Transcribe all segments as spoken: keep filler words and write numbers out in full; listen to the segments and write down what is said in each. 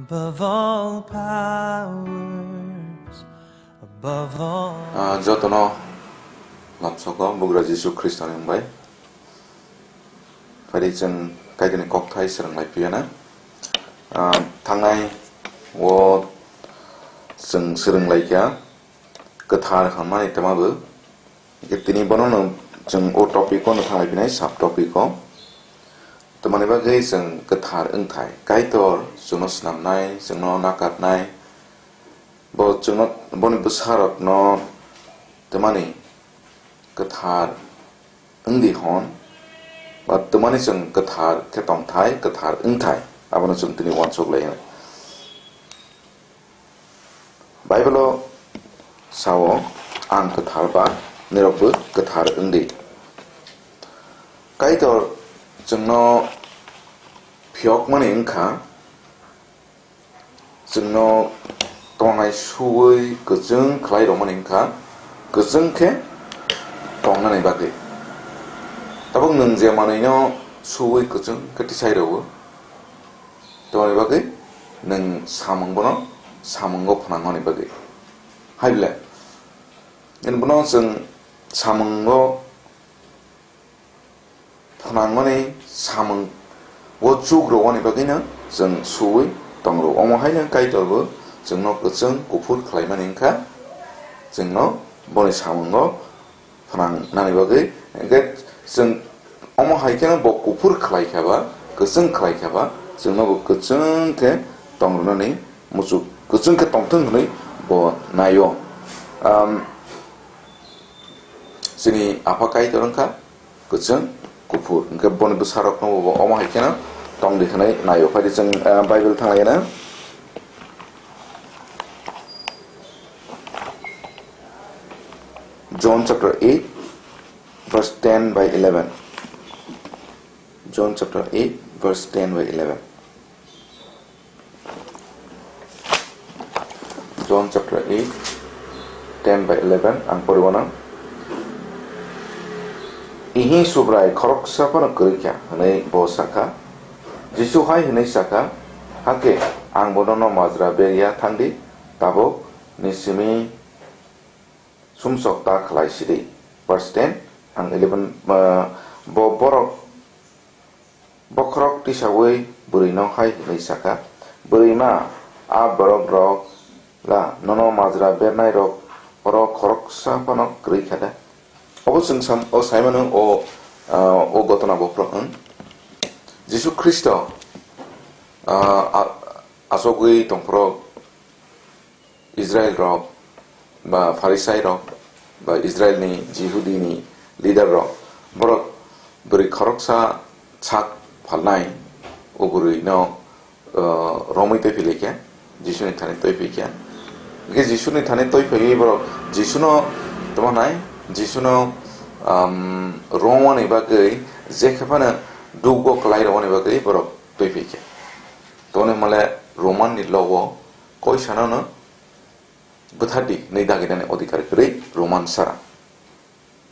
Above all powers, above all. Ah, jotono lamsogo Bugra Jisu Khristoni wngbai. Phaidi chwng Kaitorni kokthai swrwng lai phiyana. Ah, thangnai o chwng swrwng lai kha kwthar hwnmani twma bo. Hingkhe tini bono no chwng o topic o no thanglai phinai sub topic o. Tamoni bagwi chwng kwthar wngthai. Kaitor chwngno snamnai, chwngno nakarnai. Bo chwngno, boni bwsarokno tamani kwthar wngdi hwn, ba tamani chwng kwthar khe tongthai, kwthar wngthai. Abono chwng tini uansuk lai hwnwi. Bible-o sao, "Ang kwthar ba nirokbo kwthar wng di." Kaitor chwngno phiyokmani wng kha, chwngno tongnai suwi kwchwng khlai rwmani wng kha, kwchwng khe tongnani bagwi. Tabuk nwng je manwino suwi kwchwng khe tisai rwo, tongni bagwi nwng samung bono samungo phnangmani bagwi. Hai ble? Nwng bono chwng samungo phnangmani samung o chuk rwani bagwino chwng suwi tong rwo. Omo haino Kaitor bo chwngno kwchwng kuphur khlaimani wng kha, chwngno boni samungo phnang nani bagwi. Hingkhe chwng omo hai kheno bo kuphur khlai kha ba, kwchwng khlai kha ba, chwngno bo kwchwng khe tong rwnani muchuk, kwchwng khe tongthwng hwnwi bo naio. Am, chini Apha Kaitor wng kha kwchwng kuphur, hingkhe boni bwsarokno bo omo hai kheno tong di hwnwi naio. Phaidi chwng, ah, Bible thanglaina. John chapter eight, verse ten by eleven. John chapter eight, verse ten by eleven. John chapter eight, ten by eleven, ang poriwo nang. Ihi Subrai khoroksa phano kwrwi kha, hwnwi bo sakha. Jisu hai hwnwi sakha, "Hakhe ang bono no majra berya thangdi, tabuk ni simi sumsok ta khlai sidi." Verse ten, ang eleven, ah, bo borok bokhorok tisaui bwrwino hai hwnwi sakha, "Bwrwima, a borok rok la nono majra bernai rok oro khoroksa phano kwrwi kha da?" Obo chwng sam-, o sai mano o, ah, o gotona bokhorok wng. Jisu Khristo, ah, a-, achogwi tongphuru Israel rok ba Pharisai rok ba Israel ni Jihudi ni leader rok, borok bwrwi khoroksa sak phalnai o bwrwi no, uh, romwi twi philai khe, Jisu ni thani twi phai khe. Hingkhe Jisu ni thani twi phaiwi borok Jisu no tamo nai, Jisu no, um, romani bagwi je khe phano dugo kwlai romani bagwi borok twi phai khe. Toni hwnmale Roman ni law o koisano no bwthar di hwnwi daginani odhikar kwrwi Roman sara.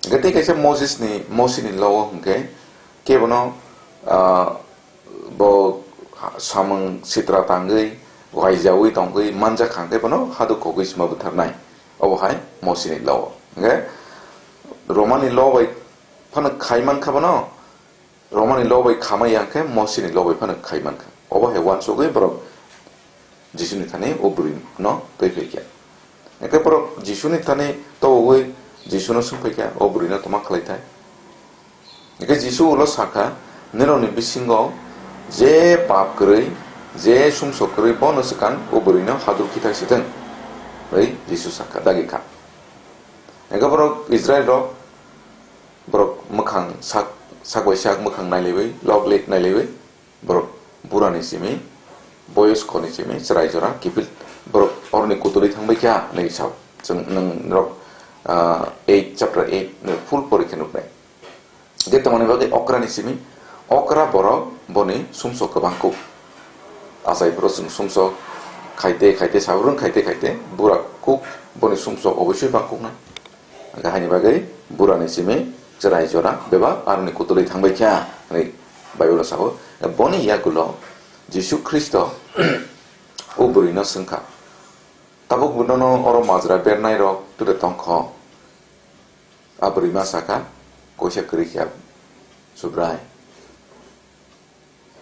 Hingkhe tei kaisa Moses ni, Mosi ni law o hwnkhe kebono, ah, bo samung sitra tangwi, waijaui tongwi manjak kha hwnkhe bono haduk kogwi sima bwtharnai. Obo hai Mosi ni law o. Hingkhe Roman ni law bai phano khai mankha bono, Romani law bai khamai ya khe Mosi ni law bai phano khai mankha. Obo hai uansugwi borok Jisu ni thani o bwrwi no twi phai kha. Hingkhe borok Jisu ni thani tobogwi Jisu no swng phai kha, "O bwrwi no tama khlai thai?" Hingkhe Jisu ulo sakha, "Nirok ni bisingo je pap kwrwi, je sumsok kwrwi, bono swkang o bwrwi no hadur khithai sithwng," hwnwi Jisu sakha, dagi kha. Hingkhe borok Israel rok Borok mwkhang sak, sak bai sak mwkhang nailaiwi, lok lik nailaiwi, borok burani simi, boyosko ni simi, chwrai jora, kiphil, borok oroni kutulwi thangbai kha, hwnwi sao. Chwng nwng norok, ah, eight, chapter eight, full pori khe nuknai. Hingkhe tongmani bagwi okrani simi, okra borok boni sumsok kwbang kuk. Achai phuru chwng sumsok khaite, khaite, sabrung khaite, khaite, bura kuk boni sumsok oboisoi bang kuknai. Hingkhe haini bagwi burani simi chwrai jora bebak aroni kutulwi thangbai kha hwnwi Bible-o sao. Boni yagulo Jisu Khristo O bwrwino swngkha, "Tabuk bo nono oro majra bernairok ture tongkho?" A bwrwima sakha, "Koisa kwrwi khe Subrai."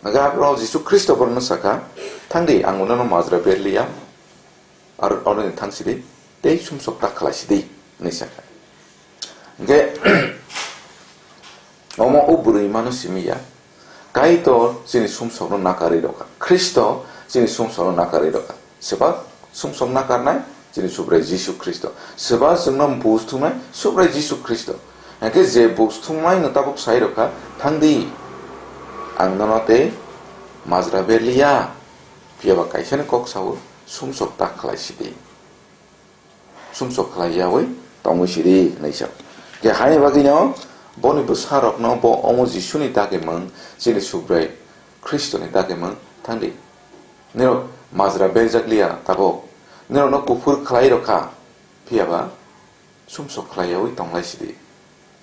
Hwnkhe aphuru Jisu Khristo borokno sakha, "Thangdi, ang nono majra berliya, aro oroni thangsidi, tei sumsok ta khlaisidi," hwnwi sakha. Hwnkhe omo o bwrwimano simi ya, Kaitor chini sumsokno nakarwi rwkha, Khristo chini sumsokno nakarwi rwkha. Swbak sumsok nakarnai chini Subrai Jisu Khristo. Swbak chwngno buj thumnai Subrai Jisu Khristo. Hwnkhe je buj thumnaino tabuk sai rwkha, "Thangdi, ang nono tei majra berliya, phiyaba kaisani kok sao, sumsok ta khlaisidi." Sumsok khlai yaui tongwi sidi hwnwi sa. Khe haini bagwino boni bwsarokno bo omo Jisuni dagimung, chini Subrai Khristoni dagimung, "Thangdi, nirok majra berjakliya tabuk, nirokno kuphur khlai rwkha, phiyaba sumsok khlai yaui tonglai sidi,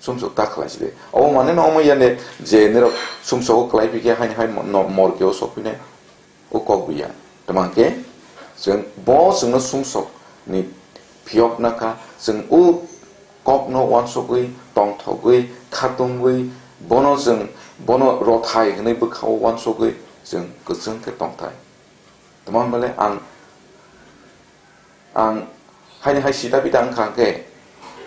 sumsok ta khlai sidi." Obo mane no omo yane je nirok sumsogo khlai phikhe haini hai mo-, no morgeo sokphinai. O kok buya. Tamo hwnkhe chwng bo chwngno sumsokni phiyok nakha, chwng o kokno uansukgwi, tongthokgwi, khatungwi, bono chwng, bono rothai hwnwi bwkhao uansukgwi chwng kwchwng khe tongthai. Tamo hwnba le ang Ang haini hai sita pita wngkha hwnkhe,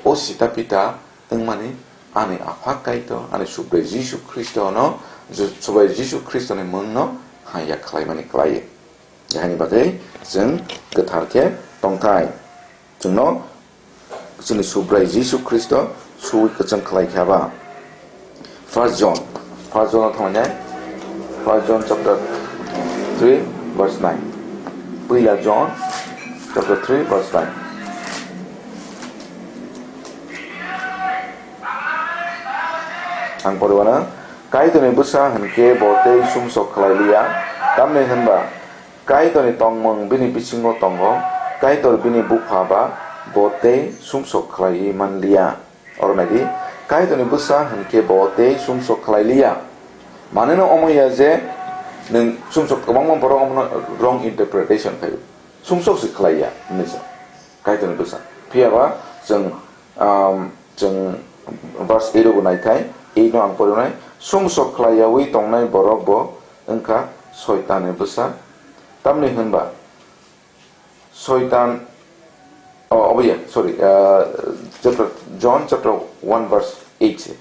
o sita pita wngmani ani Apha Kaitor, ani Subrai Jisu Khristono, Ju-, Subrai Jisu Khristoni mungno hamya khlaimani khlaiwi. Haini bagwi chwng kwthar khe tongthai. Chwngno chini Subrai Jisu Khristo suwi kwchwng khlai kha ba. First John, First John thangmani, First John chapter three verse nine. Puila John chapter three verse nine. Ang poriwano, "Kaitorni bwsa hwnkhe bo tei sumsok khlai liya, tamni hwnba Kaitorni tongmung bini bisingo tongo, Kaitor bini bupha ba bo tei sumsok khlaiwi man liya." Oro naidi, Kaitorni bwsa hwnkhe bo tei sumsok khlai liya. Maneno omo ya je nwng sumsok, kwbangma borok omono wrong interpretation khaio. Sumsok se khlai ya, hwnwi sa Kaitorni bwsa. Phiya ba chwng, um, chwng verse eight o bo nai khai, eight no ang porinai, "Sumsok khlai yaui tongnai borok bo wngkha Soitanni bwsa." Tamni hwnba Soitan, oh, obo ya, sorry, uh, chapter, John chapter one verse eight se.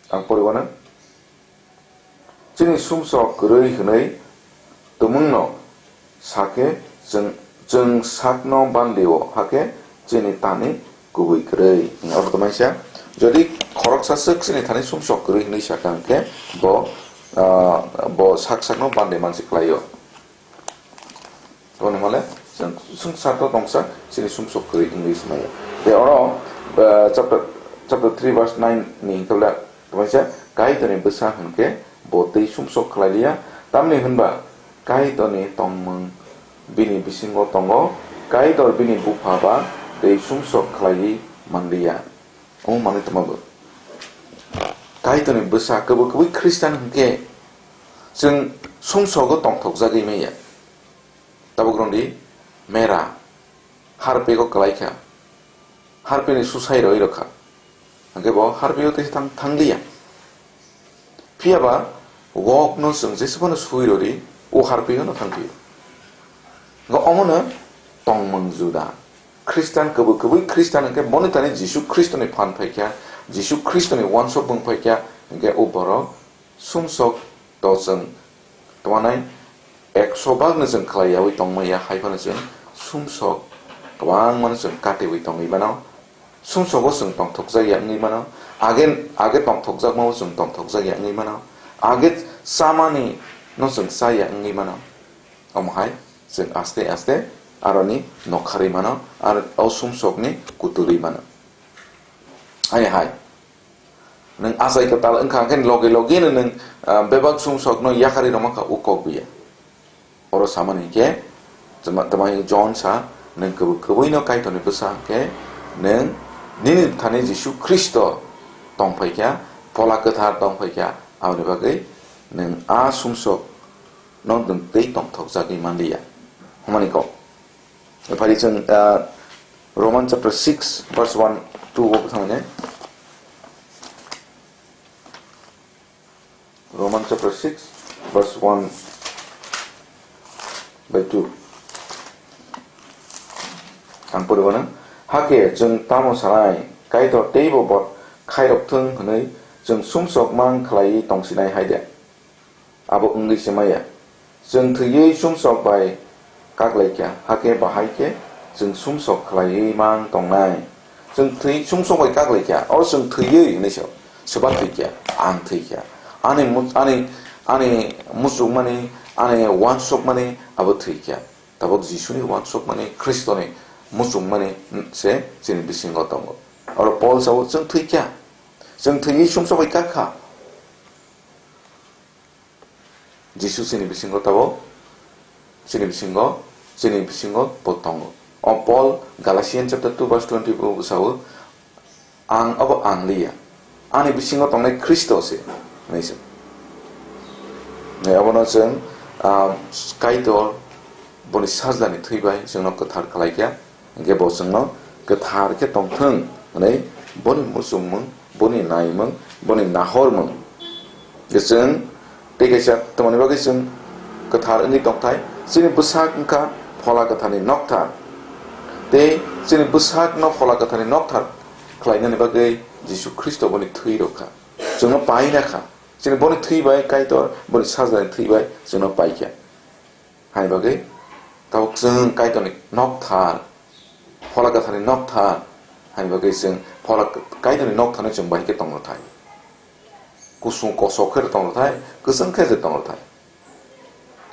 Ang poriwano, chini sumsok kwrwi hwnwi tumungno sakhe chwng, chwng sakno bandio, hakhe chini tani kubui kwrwi. Oro tongmani sa, jodi khoroksa swk chini thani sumsok kwrwi hwnwi sakha hwnkhe bo, ah, bo sak sakno bande mansi khlaio. Tongmani hwnle chwng swngcharno tongsa chini sumsok kwrwi wngwi swmaiya. Tei oro, ah, chapter, chapter three verse nine ni hwnkhe le tongmani sa, Kaitorni bwsa hwnkhe bo tei sumsok khlai liya, tamni hwnba Kaitorni tongmung bini bisingo tongo, Kaitor bini bupha ba tei sumsok khlaiwi manliya. Omo manwi tongma bo. Kaitorni bwsa kwbwi kwbwi Khristan hwnkhe chwng sumsogo tongthokjagwi manya. Tabuk rwngdi mera, harpego kwlaikha, harpini susai rwi rwkha. Hwnkhe bo harpio tei thang-, thangliya. Phiya ba wokno chwng jesa phano sui rwdi, o harphi phano thang phio. Hwnkhe omono tongmung juda. Khristan kwbwi kwbwi Khristan hwnkhe boni thani Jisu Khristoni phan phaikha, Jisu Khristoni uansuk bwng phaikha, hwnkhe o borok sumsok to chwng tongmanai ekso bagno chwng khlai yaui tongmaya, hai phano chwng sumsok kwbangmano chwng katiwi tongwi mano. Sumsogo chwng tongthokjak ya wngwi mano, age, age tongthokjakmao chwng tongthokjak ya wngwi mano, age chamani no chwng cha ya wngwi mano. Omo hai chwng aste aste aroni nokharwi mano, ar o sumsokni kutulwi mano. Hai hai. Nwng achai kwtal wngkha, hwnkhe logi logi no nwng, ah, bebak sumsokno yakarwi rwma kha, o kok buya. Oro samani hinkhe, tama-, tamani John sa, nwng kwbwi kwbwino Kaitorni bwsa hinkhe, nwng nini thani Jisu Khristo tongphaikha, Phola Kwthar tongphaikha, aboni bagwi nwng a sumsok no nwng tei tongthokjagwi manliya. Hwnmani kok. Phai chwng, ah, Roman chapter six verse one two o thangmani. Roman chapter six verse one by two. Ang poriwano, hakhe chwng tamo sanai, Kaitor teibo bot khairok thwng hwnwi chwng sumsok mang khlaiwi tongsinai hai de? Abo wngwi se maya. Chwng thwiwi sumsok bai kaklaikha, hakhe bahai khe chwng sumsok khlaiwi mang tongnai. Chwng thwi sumsok bai kaklaikha, o chwng thwiwi hinwi sao. Soba thwikha, ang thwikha. Ani mu-, ani, ani muchungmani, ani uansukmani abo thwikha. Tabuk Jisuni uansukmani, Khristoni muchungmani se chini bisingo tongo. Oro Paul sao, chwng thwikha. Chwng thwiwi sumsok bai kakha. Jisu chini bisingo tabo, chini bisingo, chini bisingo bo tongo. O Paul Galatian chapter two verse twenty bo sao, "Ang abo ang liya. Ani bisingo tongnai Khristo se," hinwi se. Nai abono chwng, ah, Kaitor boni sajlani thwi bai chwngno kwthar khlaikha. Hingke bo chwngno kwthar khe tongthwng hwnwi boni muchungmung, boni naimung, boni nahormung. Hingke chwng tei kaisa tamoni bagwi chwng kwthar wngwi tongthai, chini bwsak wngkha Phola Kwtharni nokthar. Tei chini bwsakno Phola Kwtharni nokthar khlainani bagwi Jisu Khristo boni thwi rwkha. Chwngno paina kha. Chini boni thwi bai Kaitor, boni sajlani thwi bai chwngno paikha. Hai bagwi tabuk chwng Kaitorni nokthar, Phola Kwtharni nokthar, hai bagwi chwng Phola Kaitorni noktharno chwng bahai khe tong rwthai. Kusung kosok khe tong rwthai, kwchwng khe tong rwthai.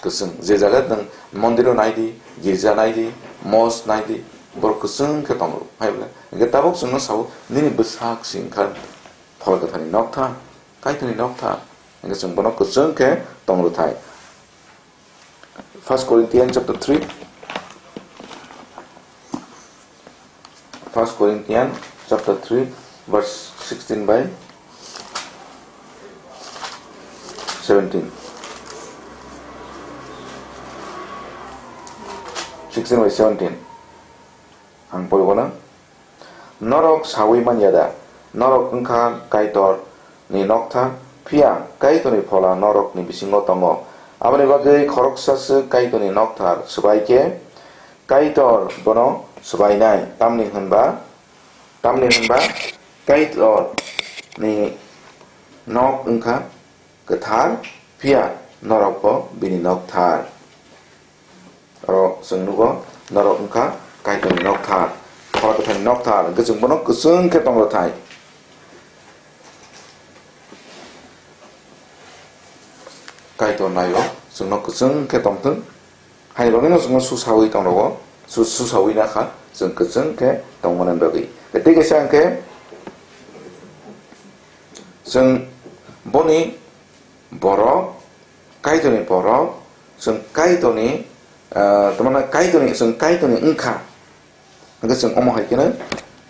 Kwchwng, je jaga nwng mondiro nai di, girja nai di, mosque nai di, borok kwchwng khe tong rw. Hai bole, hingke tabuk chwngno sao, nini bwsak singkha Phola Kwtharni nokthar, Kaitorni nokthar, hingke chwng bono kwchwng khe tong rwthai. First Corinthians chapter three. First Corinthians chapter three, verse sixteen by seventeen. Sixteen by seventeen. Ang poribo na. Norok saui man ya da? Norok wngkha Kaitor ni nokthar, phiya Kaitor ni Phola norok ni bisingo tongo. Aboni bagwi khoroksa swk Kaitor ni nokthar swbai khe Kaitor bono swbainai. Tamni hwnba, tamni hwnba Kaitor ni nok wngkha kwthar, phiya norok bo bini nokthar. Oro chwng nugo, norok wngkha Kaitorni nokthar, Phola Kwtharni nokthar, hwnkhe chwng bono kwchwng khe tong rwthai. Kaitor naio, chwngno kwchwng khe tongthwng, haini bagwino chwngno susaui tong rwo, su-, susaui nakha, chwng kwchwng khe tongmani bagwi. Tei kaisa hwnkhe, chwng boni borok, Kaitorni borok, chwng Kaitorni, ah, tamana Kaitorni, chwng Kaitorni wngkha. Hwnkhe chwng omo hai kheno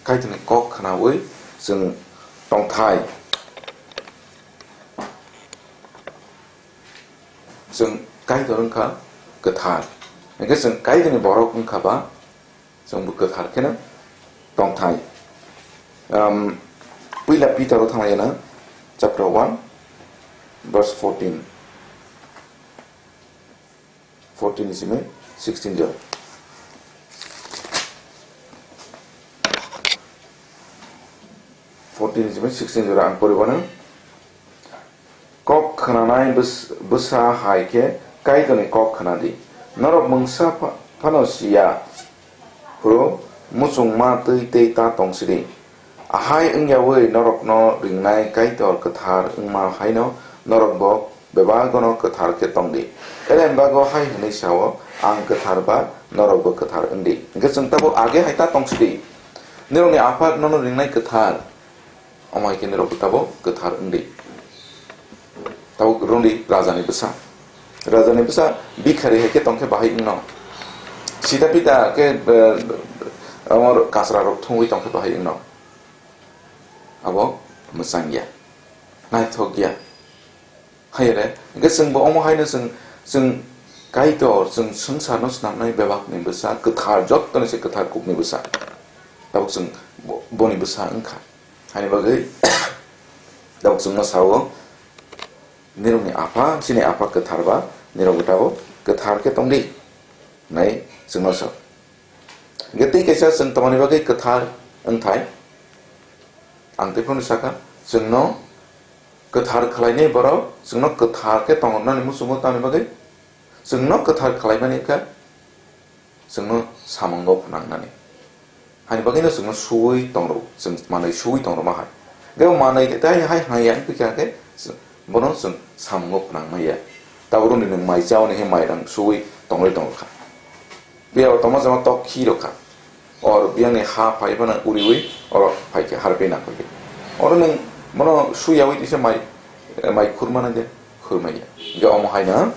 Kaitorni kok khnaui chwng tongthai. Chwng Kaitor wngkha kwthar. Hwnkhe chwng Kaitorni borok wngkha ba, chwngbo kwthar kheno tongthai. Um, Puila Peter o thanglaina, chapter one, verse fourteen. Fourteen ni simi sixteen jora. Fourteen ni simi sixteen jora ang poribo no. Kok khnanai bwsa hai khe Kaitorni kok khna di. Norok mungsa pha-, phano si ya, phuru muchungma twi tei ta tong sidi. Ahai wng yaui norokno ringnai Kaitor kwthar wngma haino norokbo bebagono kwthar khe tong di. Eren bago hai hwnwi sao, "Ang kwthar ba norokbo kwthar wng di." Hwnkhe chwng tabuk age hai ta tong sidi. Nirokni Apha nono ringnai kwthar. Omo hai khe nirok tabuk kwthar wng di. Tabuk rwng di rajani bwsa. Rajani bwsa bikhari hai khe tong khe bahai wngno. Sita pita khe, eh, omo kasra rok thungwi tong khe bahai wngno. Abo mwchang ya. Naithok ya. Hai re, hwnkhe chwngbo omo haino chwng Chwng Kaitor, chwng swngcharno snamnai bebakni bwsa, kwthar, jottoni se kwthar kukni bwsa. Tabuk chwng bo-, boni bwsa wngkha. Haini bagwi tabuk chwngno sao, "Nirokni Apha, chini Apha kwthar ba, nirok bo tabuk kwthar khe tong di," hinwi chwngno sao. Hingkhe tei kaisa chwng tamani bagwi kwthar wngthai? Ang tei phano sakha, chwngno kwthar khlainai borok chwngno kwthar khe tongrwnani muchungo, tamni bagwi chwngno kwthar khlaimani wngkha chwngno samungo phnangnani. Haini bagwino chwngno suwi tongrw, chwng manwi suwi tongrwma hai. Hingkhe o manwi tei hai hai ya wngphi kha khe, bono chwng samungo phnangmaya. Tabukni nwng mai chaoni hai mairang suwi tongwi tongrwkha. Phiya o tongma jama tok khi rokha. Or biyangni ha phai phano uriwi oro phaikhe, harpina phaikhe. Oro nwng bono suyawi tisa mai, mai khurmana de khurmaya. Hingkhe omo haino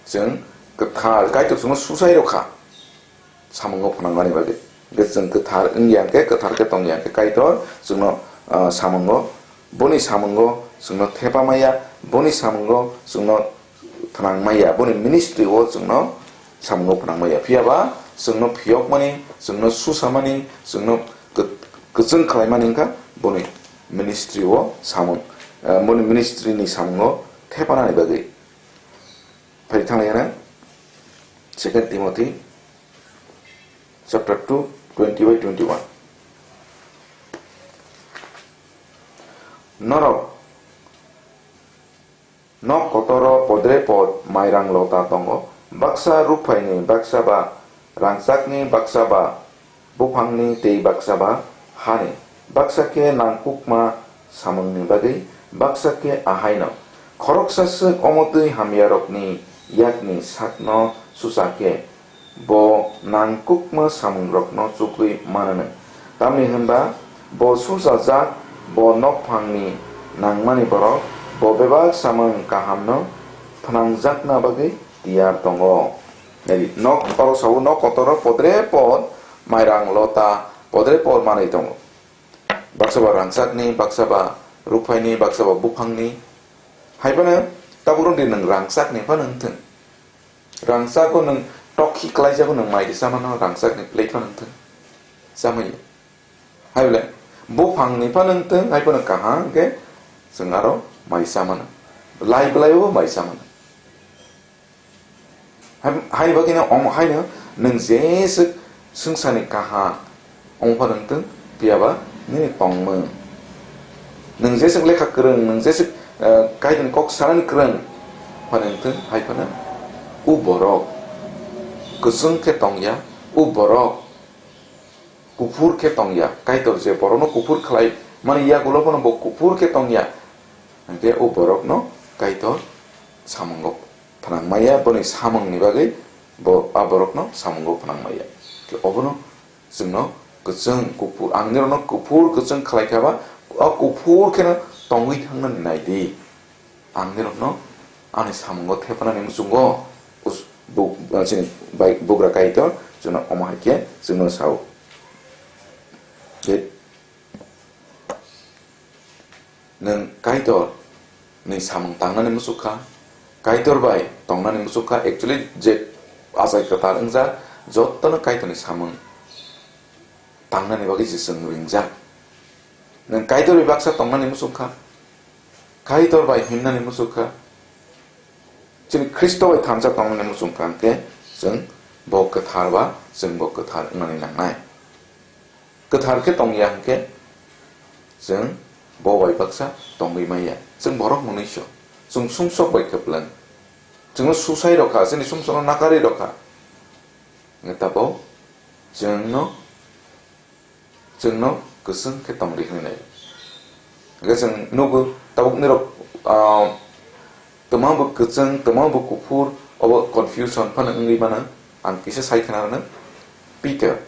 chwng kwthar Kaitor chwngno susai rokha. Samungo phnangmani bagwi. Hingkhe chwng kwthar wngya hwnkhe, kwthar khe tongya hwnkhe Kaitor chwngno, ah, samungo, boni samungo chwngno thepamaya, boni samungo chwngno phnangmaya, boni ministry o chwngno samungo phnangmaya. Phiya ba chwngno phiyokmani, chwngno susamani, chwngno kw-, kwchwng khlaimani wngkha boni ministry o samung, ah, boni ministry ni samungo thepanani bagwi. Phai thanglaina Second Timothy chapter two, twenty by twenty-one. Norok nok kotoro podre pod mairang lota tongo, baksa rukphaini, baksa ba rangchakni, baksa ba buphangni tei baksa ba hani, baksa khe nangkukma samungni bagwi, baksa khe ahaino. Khoroksa swk omo twi hamyarokni yakni sakno susa khe, bo nangkukma samungrokno chugwi mananw. Tamni hwn ba bo suchajak, bo nokphangni nangmani borok, bo bebak samung kahamno phnangjakna bagwi tiyar tongo. Nai di, nok, oro sao, nok kotoro podre pod mairang lota, podre pod manwi tongo. Baksa ba rangchakni, baksa ba rukphaini, baksa ba buphangni. Hai phano tabuk rwngdi nwng rangchakni phano wngthwng. Rangchakgo nwng tokhi klaijago, nwng mai rwsa mano, rangchakni plate phano wngthwng. Chamaya. Hai bole buphangni phano wngthwng, hai phano kaham khe chwng aro mai cha mano. Lai bwlaibo mai cha mano. Hai, hai bagwino omo haino nwng jeswk swngcharni kaham wng phano wngthwng, phiya ba nini tongmung. Nwng jeswk lekha kwrwng, nwng jeswk, eh, Kaitorni kok sanani kwrwng phano wngthwng, hai phano o borok kwchwng khe tongya, o borok kuphur khe tongya. Kaitor je borokno kuphur khlai mani yagulo phano bo kuphur khe tongya. Hingkhe o borokno Kaitor samungo phnangmaya, boni samungni bagwi bo a borokno samungo phnangmaya. Khe obono chwngno kwchwng kuphur, ang nirokno kuphur kwchwng khlai kha ba, o kuphur kheno tongwi thangnani nai di. Ang nirokno ani samungo thepanani muchungo us-, bu-, ah, chini bai bugra Kaitor chwngno omo hai khe chwngno sao. Je nwng Kaitor ni samung tangnani muchuk kha, Kaitor bai tongnani muchuk kha, actually je achai kwtal wngjak, jottono Kaitorni samung tangnani bagwi se chwng ringjak. Nwng Kaitor bai baksa tongnani muchung kha, Kaitor bai himnani muchung kha, chini Khristo bai thansa tongnani muchung kha, hwnkhe chwng bo kwthar ba chwng bo kwthar wngnani nangnai. Kwthar khe tongya hwnkhe chwng bo bai baksa tongwi maya. Chwng borok mwnwiso, chwng sumsok bai kwplwng. Chwngno susai rokha, chini sumsokno nakarwi rokha. Hwnkhe tabuk chwngno chwngno kwchwng khe tongdi hwnwi nai. Hwnkhe chwng nugo tabuk nirok, ah, twmang bo kwchwng, twmang bo kuphur, obo confusion phano wngwi mano. Ang kisa sai khna rwno, Peter.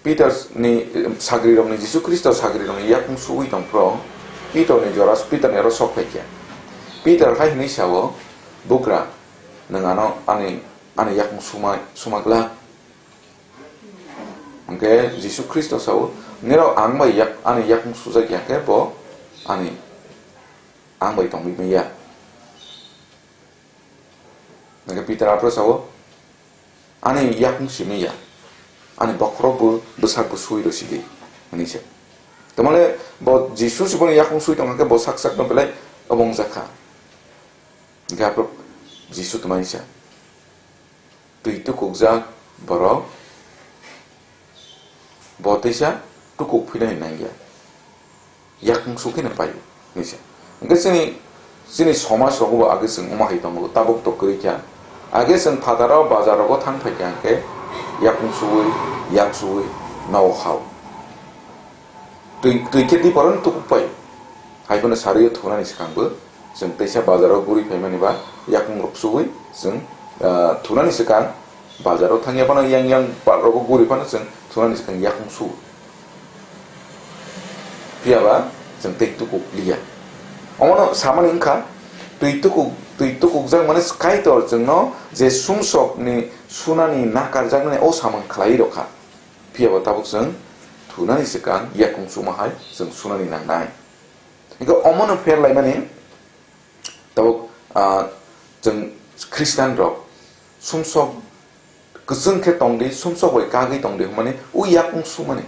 Peter ni, eh, sagrirokni, Jisu Khristo sagrirokni yakung suwi tongphro, Peter ni jora, Peter ni aro sok phaikha. Peter hai hwnwi sao, "Bugra, nwng ano ani, ani yakung suma, suma glak." Hwnkhe Jisu Khristo sao, "Nirok ang bai yak, ani yakung sujak ya khe bo ani, ang bai tongwi manya." Hingke Peter aphuru sao, "Ani yakung simi ya, ani bokhorok bo bwsak bo sui rw sidi," hwnwi se. Tamole bo Jisu se bono yakung sui tongkha khe bo sak sak no belai obo wngjakha. Hingke aphuru Jisu tongmani sa, "Twi tukukjak borok bo teisa tukuk phinani nangya, yakung sukhe no paio," hinwi se. Hingke chini, chini somaj rogo bo age chwng omo hai tongo, tabuk to kwrwi kha. Age chwng phataro bazar rogo thang phai kha hingke yakung suwi, yak suwi, nogo khao. Twi, twi khe twi poroni tukuk pai. Hai phano sariyo thunani swkang bo chwng teisa bazaro guri phaimani ba yakung rok suwi chwng, ah, thunani swkang bazaro thangya phano yang yang park rogo guri phano chwng thunani swkang yakung su. Phiya ba chwng tei tukuk liya. Omono samani wngkha twi tukuk, twi tukukjak mane Kaitor chwngno je sumsokni sunani nakarjaknani o samung khlai rokha. Phiya bo tabuk chwng thunani swkang yakung suma hai chwng sunani nangnai. Hingke omono pher laimani tabuk, ah, chwng Christian rok sumsok kwchwng khe tongdi, sumsok bai kagwi tongdi hwnmani o yakung sumani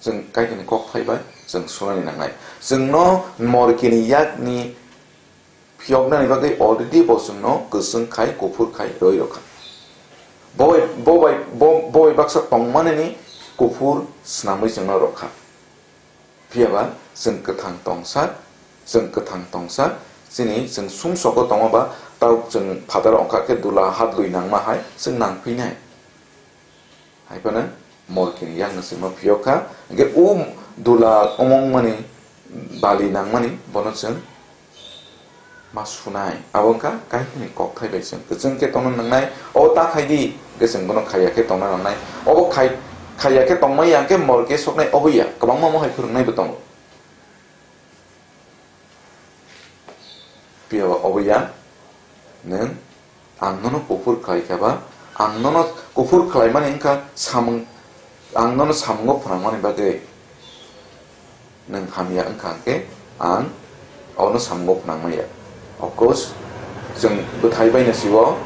chwng Kaitorni kok phai bai chwng sunani nangnai. Chwngno morkini yakni phiyoknani bagwi already bo chwngno kwchwng khai, kuphur khai rwi rokha. Bo bai, bo bai, bo, bo bai baksa tongmanini kuphur swnamwi chwngno rokha. Phiya ba chwng kwthang tongsa, chwng kwthang tongsa, chini chwng sumsogo tongma ba tau chwng phataro wngkha khe dula hadlwi nangma hai chwng nangphinai. Hai phano morkini yakno chwngno phiyok kha, hingke o dula omongmani bali nangmani bono chwng ma sunai. Abo wngkha Kaitorni kokthai bai chwng kwchwng khe tongna nangnai. O ta khai di, hingke chwng bono khaiya khe tongna nangnai. Obo khai, khaiya khe tongmani ya hingke morke soknai obo ya, kwbangma mo hai phwrwngnai bo tongo. Phiya ba obo ya, nwng ang nono kuphur khlai kha ba, ang nono kuphur khlaimani wngkha samung, ang nono samungo phnangmani bagwi nwng hamya wngkha hwnkhe ang obono samungo phnangmaya. Of course, chwng bwthai baino siwo,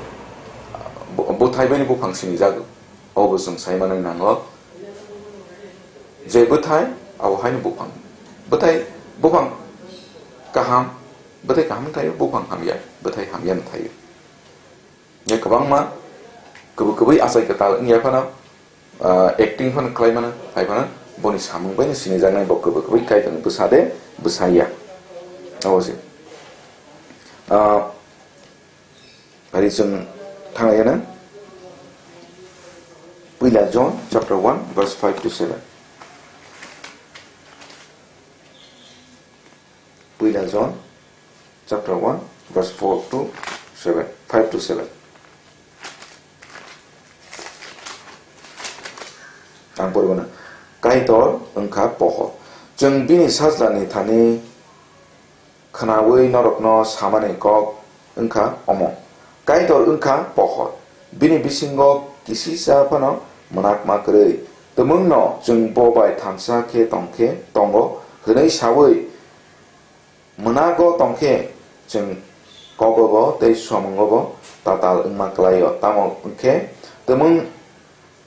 bo-, bwthai baino buphang sinijago. Obo chwng sai manwi nango je bwthai abo haino buphang. Bwthai buphang kaham, bwthai kaham thaio, buphang hamya, bwthai hamya no thaio. Ya kwbangma kwbwi kwbwi achai kwtal wngya phano, ah, acting phano khlai mano, hai phano boni samung bai no sinijaknai bo kwbwi kwbwi Kaitorni bwsa de bwsa ya. Abo se. Ah, Ari chwng thanglaiyana. Puila John chapter one verse five to seven. Puila John chapter one verse four to seven, five to seven. Ang poribana. Kaitor wngkha pohor. Chwng bini sajlani thani khnaui norokno samani kok wngkha omo. Kaitor wngkha pohor. Bini bisingo kisisa phano mwnakma kwrwi. Twmwngno chwng bo bai thansa khe tongkhe tongo hwnwi saui mwnago tongkhe chwng kogobo tei somungobo tatal wngma kwlaio. Tamo wngkhe twmwng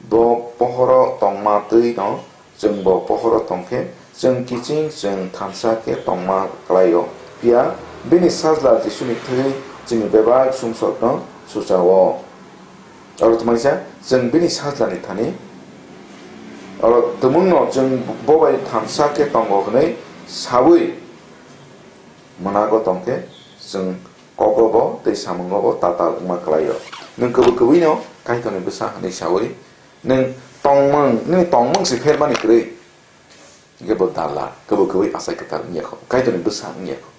Bo pohoro tongma twi no, chwng bo pohoro tongkhe, chwng kiching chwng thansa khe tongma kwlaio. Phiya bini sajla Jisuni thwi chini bebak sumsokno suchao. Oro twmaisa chwng bini sajlani thani, oro twmwngno chwng bo bai thansa khe tongo hwnwi saui mwnago tongkhe, chwng kogobo tei samungobo tatal wngma kwlaio. Nwng kwbwi kwbwino Kaitorni bwsa hwnwi saui, nwng tongmung, nini tongmung se phermani kwrwi. Hingke bo dala, kwbwi kwbwi achai kwtal wngya kho, Kaitorni bwsa wngya kho.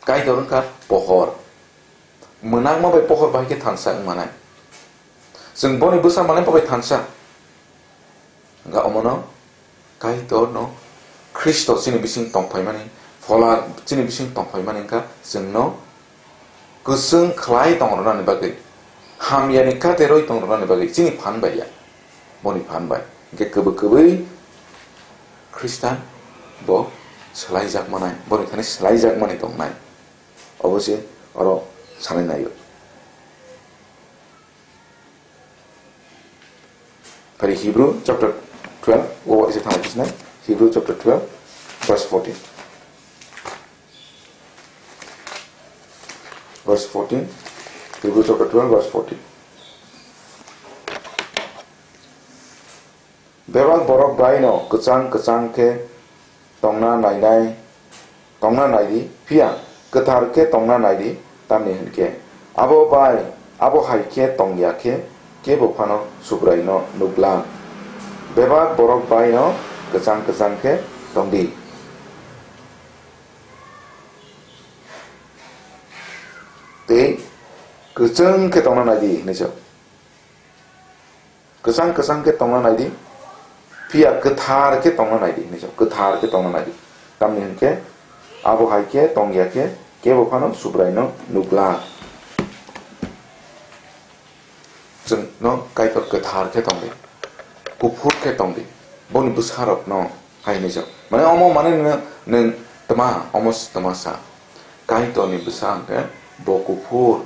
Kaitor wngkha pohor. Mwnakma bai pohor bai khe thansa wngmanai. Chwng boni bwsa manai bo bai thansa. Hingkha omono Kaitorno Khristo chini bising tongphaimani, Phola chini bising tongphaimani wngkha chwngno kwchwng khlai tongrwnani bagwi, hamyani kate rwi tongrwnani bagwi chini phan bai ya, boni phan bai. Hingkhe kwbwi kwbwi Khristan bo swlaijakmanai, boni thani swlaijakmani tongnai. Obo se oro sanai naio. Phari Hebrew chapter twelve, o ise thang kisna, Hebrew chapter twelve, verse fourteen. Verse fourteen, Hebrew chapter twelve, verse fourteen. Bebak borok bai no kwchang kwchang khe tongna nainai, tongna naidi, phiya kwthar khe tongna naidi, tamni hwn khe abo bai, abo hai khe tong ya khe kebo phano Subrai no nukla. Bebak borok bai no kwchang kwchang khe tong di. Tei kwchang khe tongna naidi hinwi sa. Kwchang kwchang khe tongna naidi, phiya kwthar khe tongna naidi hinwi sa, kwthar khe tongna naidi. Tamni hwn khe abo hai khe tong ya khe kebo phano Subrai no nukla. Chwng no Kaitor kwthar khe tong di, kuphur khe tong di, boni bwsa rok no hai hinwi sa. Mane omo mane nwng, nwng tma, omo se tma sa. Kaitorni bwsa hwnkhe bo kuphur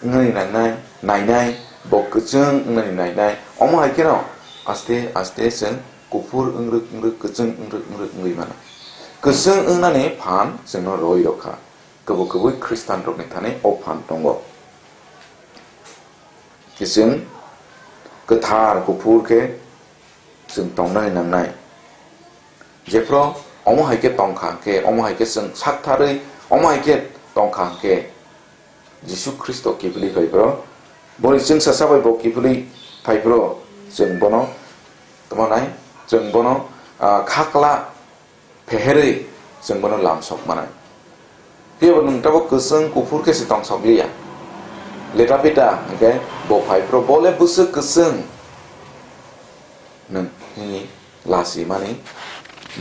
wngnani nainai, nainai, bo kwchwng wngnani nainai. Omo hai kheno aste aste chwng kuphur wngrwk wngrwk, kwchwng wngrwk wngrwk wngwi mano. Kwchwng wngnani phan chwngno rwi rw kha. Kwbwi kwbwi Khristanrokni thani o phan tongo. Khe chwng kwthar kuphur khe chwng tongnani nangnai. Jephru omo hai khe tong kha hwnkhe, omo hai khe chwng saktharwi omo hai khe tong kha hwnkhe, Jisu Khristo kiphilwi phai phro, boni chwngsa sa bai bo kiphilwi phai phro, chwng bono tamo nai, chwng bono, ah, khakla pheherwi chwng bono lamsok manai. Phiya bo nwng tabuk kwchwng kuphur khe se tongsok liya. Leta pita hwnkhe bo phai phro, bo le bwswk kwchwng nwng nini lachimani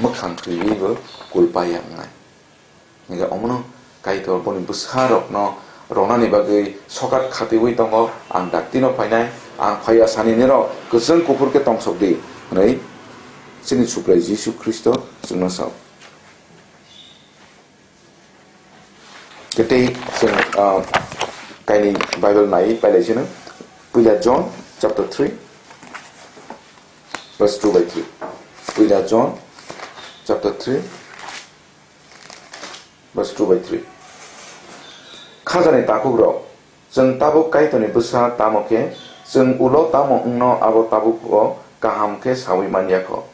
mwkhang twiwi bo kulpaya wngnai. Hwnkhe omono Kaitor boni bwsarokno ronani bagwi sokat khatiwi tongo, "Ang daktino phainai, ang phaiya sani nirok kwchwng kuphur khe tongsok di," hwnwi chini Subrai Jisu Khristo chwngno sao. Khe tei chwng, ah, kainwi Bible naiwi pailai sino. Puila John chapter three, verse two by three. Puila John chapter three, verse two by three. Khajani takhuk rok, chwng tabuk Kaitorni bwsa tamo khe, chwng ulo tamo wngno abo tabuk o kaham khe sawi man ya kho.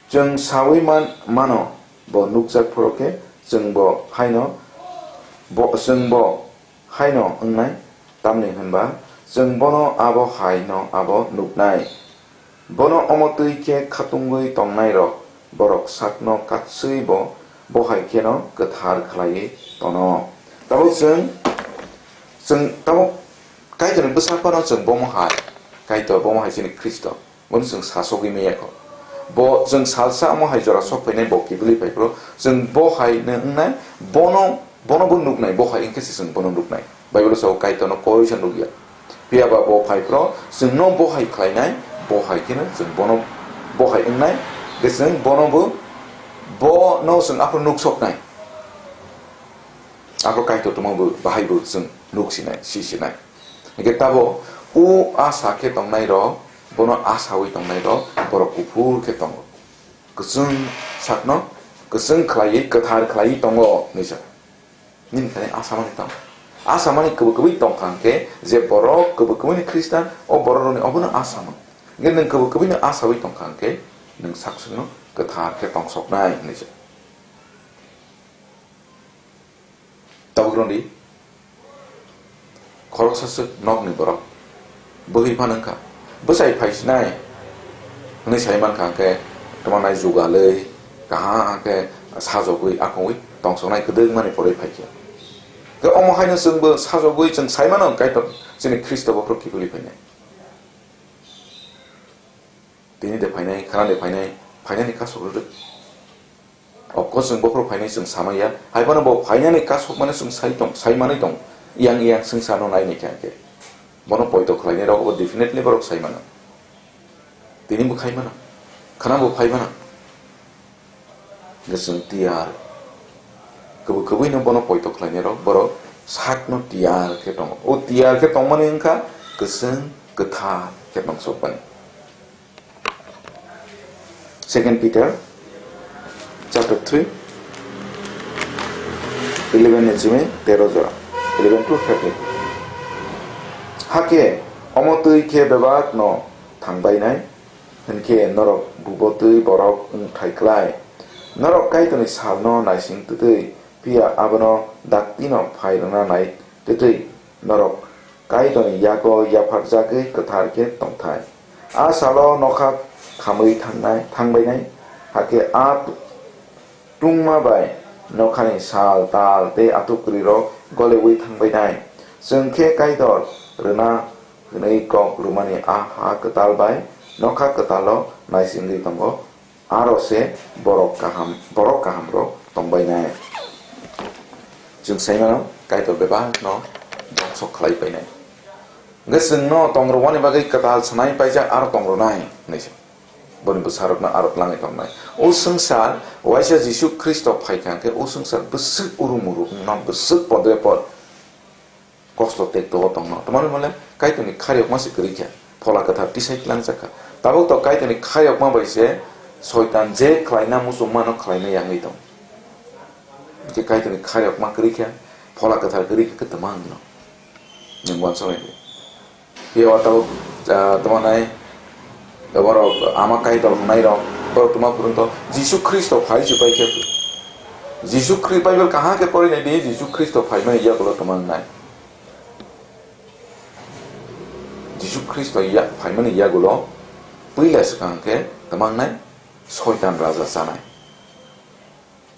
Chwng sawi man, mano, bo nukjak phoro khe chwng bo haino, bo, chwng bo haino wngnai, tamni hwnba chwng bono abo haino abo nuknai. Bono omo twi khe khatungwi tongnairok borok sakno katswi bo, bo hai kheno kwthar khlaiwi tono. Tabuk chwng, chwng tabuk Kaitorni bwsakno chwng bomo hai, Kaitor bomo hai chini Khristo. Bono chwng sasogwi maya kho. Bo chwng salsa omo hai jora sok phainai, bo kiphilwi phai phro, chwng bo hai no wngnai, bono, bono bo nuknai, bo hai wngkhe se chwng bono nuknai. Bible o sao Kaitorno koisa nukya. Phiya ba bo phai phro, chwngno bo hai khlainai, bo hai kheno chwng bono bo hai wngnai, hwnkhe chwng bono bo, bono chwng aphuru nuksoknai. Aphuru Kaitor tongma bo bahai bo chwng nuksinai, sisinai. Hwnkhe tabo o asa khe tongnairok, bono asawi tongnairok, borok kuphur khe tongo. Kwchwng sakno kwchwng khlaiwi, kwthar khlaiwi tongo, hinwi sa. Nini thani asamani tong. Asamani kwbwi kwbwi tong kha hwnkhe, je borok kwbwi kwbwini Khristan, o borokrokni obono asamung. Hwnkhe nwng kwbwi kwbwino asawi tong kha hwnkhe, nwng saksukno kwthar khe tongsoknai, hinwi sa. Tabuk rwdi, khoroksa swk nokni borok bwrwi phano wngkha, "Bwsai phaisinai," hwnwi sai mankha, hwnkhe tamo nai jugalwi, kaham khe sajogwi, akongwi tongsoknai kwdwkmani porwi phaikha. Khe omo haino chwngbo sajogwi chwng sai mano, Kaitor chini Khristo bokhorok kiphilwi phainai. Tini de phainai, khana de phainai, phainani kasok rwrwk. Of course, chwng bokhorok phainai chwng samaya. Hai phano bo phainani kasok mano chwng sai tong, sai manwi tong. Yang yang swngcharno nai naikha hwnkhe. Bono poito khlainai rok bo definitely borok sai mano. Tini bo khai mano. Khana bo phai mano. Hwnkhe chwng tiyar. Kwbwi kwbwino bono poito khlainai rok borok sakno tiyar khe tongo. O tiyar khe tongmani wngkha kwchwng kwthar khe tongthokmani. Second Peter chapter three, eleven ni simi tero jora, eleven to thirteen. Hakhe omo twi khe bebak no thangbainai, hinkhe norok bubo twi borok wng thai klai. Norok Kaitorni salno naising twtwi, phiya abono daktino phai rwna nai twtwi norok Kaitorni yago yapharjagwi kwthar khe tongthai. A salo nokha khamwi thangnai, thangbainai, hakhe a tungma bai nokhani sal, tal tei atuk kwrwirok goliwi thangbainai. Chwng khe Kaitor rwna hwnwi kok rwmani a ha kwtal bai nokha kwtalo naisingwi tongo. Aro se borok kaham, borok kahamrok tongbainai. Chwng sai mano, Kaitor bebakno dongso khlai painai. Hwnkhe chwngno tongrwani bagwi kwtal sanai paijak aro tongrwnai hwnwi se. Boni bwsarokno aro tlangwi tongnai. O swngchar waisa Jisu Khristo phaikha hwnkhe o swngchar bwswk urum urumno bwswk podre pod kosto tekto o tongno. Tamani mole Kaitorni khairokma se kwrwi kha. Phola kwthar tisai tlangjak kha. Tabuk to Kaitorni khairokma bai se Soitan je khlaina muchungmano khlaina yangwi tong. Hwnkhe Kaitorni khairokma kwrwi kha, phola kwthar kwrwi kha kwtwmangno. Nwng uansuknai di. Phiya o tabuk, ah, tamo nai, borok ama Kaitor hwnai rok, borok tuma phwrwng to, Jisu Khristo phai se pai khe. Jisu Khri-, Bible kaham khe pori nai di, Jisu Khristo phaimani yagulo tama wngnai. Jisu Khristo ya-, phaimani yagulo puila swkang khe tama wngnai, Soitan raja chanai.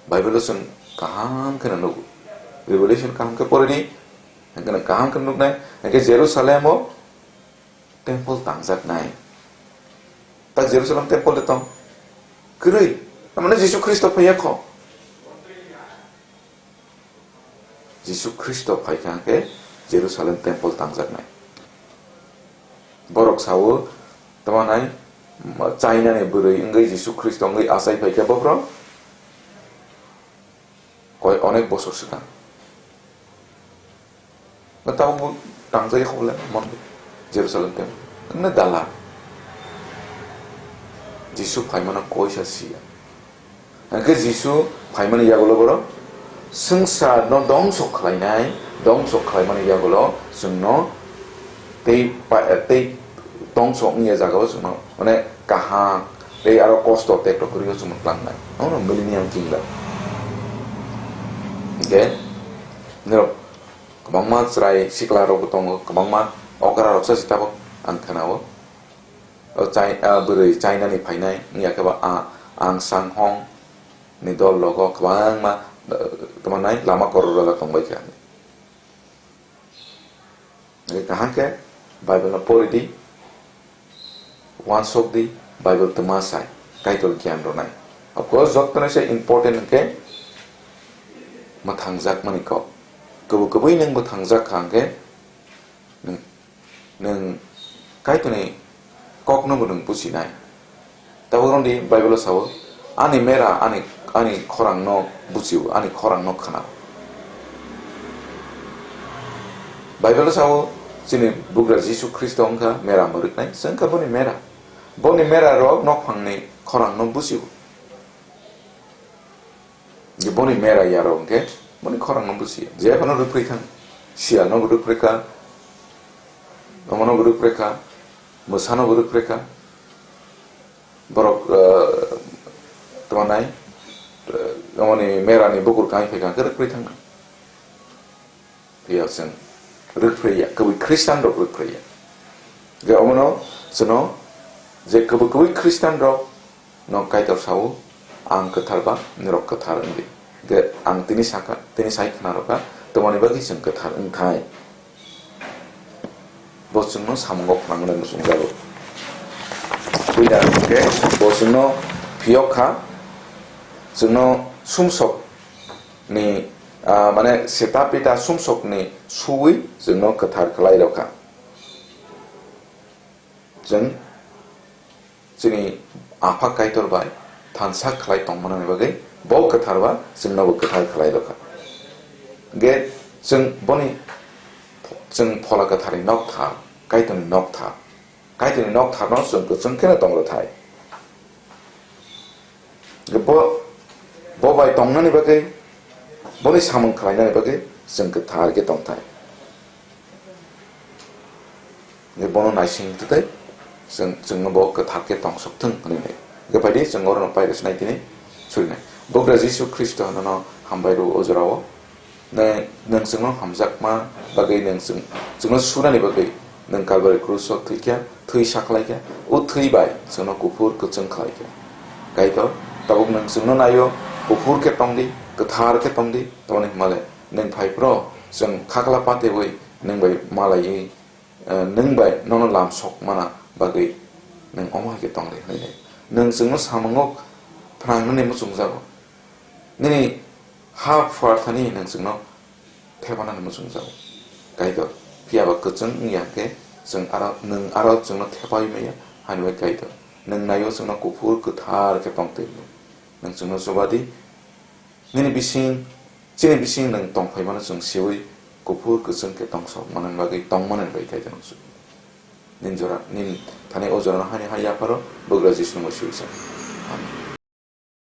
Bible o chwng kaham khe nugo. Revelation kaham khe pori di, hwnkhe kaham khe nuknai, hwnkhe Jerusalem o temple tangjaknai. Tak Jerusalem temple de tong? Kwrwi. Tamani Jisu Khristo phaiya kho. Jisu Khristo phaikha hwnkhe Jerusalem temple tangjaknai. Borok sao, tamo nai, China ni bwrwi wngwi Jisu Khristo wngwi achai phaikha bophro koi onek bosor swkang. Tabuk bo tangjak ya kho bole mondir, Jerusalem temple. Wngna dala. Jisu phaimano koisa siya. Hwnkhe Jisu phaimani yagulo borok swngcharno dongso khlainai, dongso khlaimani yagulo chwngno tei pa-, tei dongso wngya jagao chwngno, mane, kaham tei aro kosto tekto kwrwio chwngno tlangnai. Omono millennium kingdom. Hwnkhe norok kwbangma chwrai sikla rokbo tongo, kwbangma okra rok sa si tabuk ang khnao. O Chai-, ah, bwrwi China ni phainai wngya khe ba, ah, Aung San Hong ni dol rogo kwbangma, eh, tamo nai lama korok rwjak tongbai kha. Hwnkhe kaham khe Bible no pori di, uansuk di, Bible twma sai, Kaitor giyan rwnai. Of course, jotono se important hwnkhe mwthangjakmani kok. Kwbwi kwbwi nwng mwthangjak kha hwnkhe nwng, nwng Kaitorni kokno bo nwng buchinai. Tabuk rwngdi Bible o sao, "Ani mera ani, ani khorangno buchio, ani khorangno khna." Bible o sao, chini bugra Jisu Khristo wngkha mera mwrwknai, chwng wngkha boni mera. Boni mera rok nokphangni khorangno buchio. Je boni mera yarok hwnkhe boni khorangno buchiya. Je phano rwphri thang, siyalno bo rwphri kha, omono bo rwphri kha, mwsano bo rwphri kha. Borok, eh, tamo nai, eh, omoni merani bukur kai phai kha, hwnkhe rwphri thang. Phiya chwng rwphri ya, kwbwi Khristian rok rwphri ya. Hwnkhe omono chwngno je kwbwi kwbwi Khristian rok no Kaitor sao, "Ang kwthar ba norok kwthar wng di." Hwnkhe ang tini sakha, tini sai khna rwkha, "Tomoni bagwi chwng kwthar wng thai." Bo chwngno samungo phwrang wngnai muchungjago. Puila hwnkhe bo chwngno phiyok kha, chwngno sumsok ni, ah, mane seta pita sumsokni suwi chwngno kwthar khlai rw kha. Chwng chini Apha Kaitor bai thansa khlai tongmani bagwi bo kwthar ba chwngno bo kwthar khlai rw kha. Hwnkhe Chwng boni, chwng Phola Kwtharni nokthar, Kaitorni nokthar, Kaitorni noktharno chwng kwchwng kheno tong rwthai. Bo, bo bai tongnani bagwi, boni samung khlainani bagwi chwng kwthar khe tongthai. Hingkhe bono naising tei chwng, chwngno bo kwthar khe tongsok thung hwnwi nai. Hingkhe phaidi chwng orono pairwknai tini surinai. Bugra Jisu Khristo nono hambai rw o jorao. Nai, nwng chwngno hamjakma bagwi nwng chwng, chwngno sunani bagwi nwng Kalbari kruso thwikha, thwi sakhlaikha, o thwi bai chwngno kuphur kwchwng khlaikha. Kaitor, tabuk nwng chwngno naio, kuphur khe tongdi, kwthar khe tongdi, tamoni hwnmale nwng phai phro chwng khakla patewi nwng bai malaiwi, eh, nwng bai nono lam sok mana bagwi nwng omo hai khe tongdi hwnwi nai. Nwng chwngno samungo phrangnani muchungjago. Nini ha phuarthani nwng chwngno thepanani muchungjago. Kaitor, phiya ba kwchwng wngya hwnkhe chwng aro, nwng aro chwngno thepaui manya, hani bai Kaitor. Nwng naio chwngno kuphur kwthar khe tongtwi hwnwi. Nwng chwngno chubadi, nini bising, chini bising nwng tongphaimano chwng siui kuphur kwchwng khe tongsok manani bagwi tongmanani bai Kaitor nwng chubadi. Nini jora, nini thani o jorano hani hai yapharo, Bugra Jisu nwng bai siui sa. Amen.